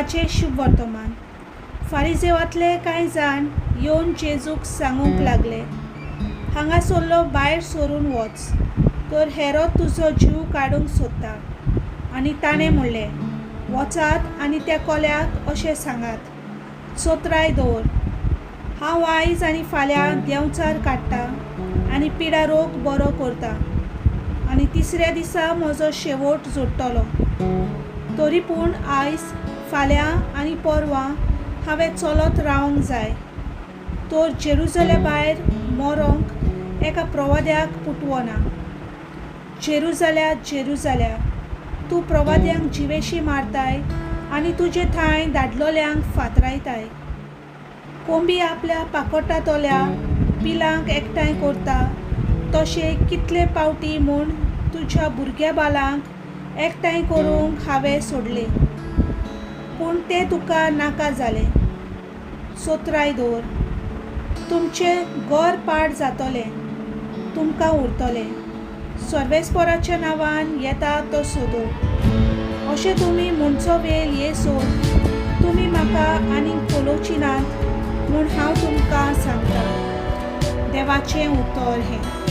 देवाचें शुभवर्तमान. फारिजेवांतले कांय जाण येवन जेजूक सांगूंक लागले, हांगासरलो भायर सरून वच, तर हेरोद तुजो जीव काडूंक सोदता. आनी ताणें म्हणलें, वचात आनी त्या कोल्याक अशें सांगात, चतराय दवर, हांव आयज आनी फाल्यां देंवचार काडटा आनी पिडा रोग बरो करता आनी तिसऱ्या दिसा म्हजो शेवट जोडटलो. तरी पूण आयज, फाल्यां आनी परवां हांवें चलत रावंक जाय, तर जेरुजले भायर मरोंक एका प्रवाद्याक पुटवना. जेरुजाल्या, जेरुजाल्या, तूं प्रवाद्यांक जिवेशी मारताय आनी तुजे थांय धाडलोल्यांक फातरायताय. कोंबी आपल्या पाकोटांतल्या पिलांक एकठांय करता तशें कितले पावटी म्हूण तुज्या भुरग्या बालांक एकठांय करूंक हांवें सोडलें, पूण तें तुका नाका जालें. चतराय दवर, तुमचें घर पाड जातलें, तुमकां उरतलें. सर्वेस्पराच्या नांवान येता तो सोदो अशें तुमी म्हणचो वेळ येसर तुमी म्हाका आनीक पळोवची नात म्हूण हांव तुमकां सांगता. देवाचें उतर हें.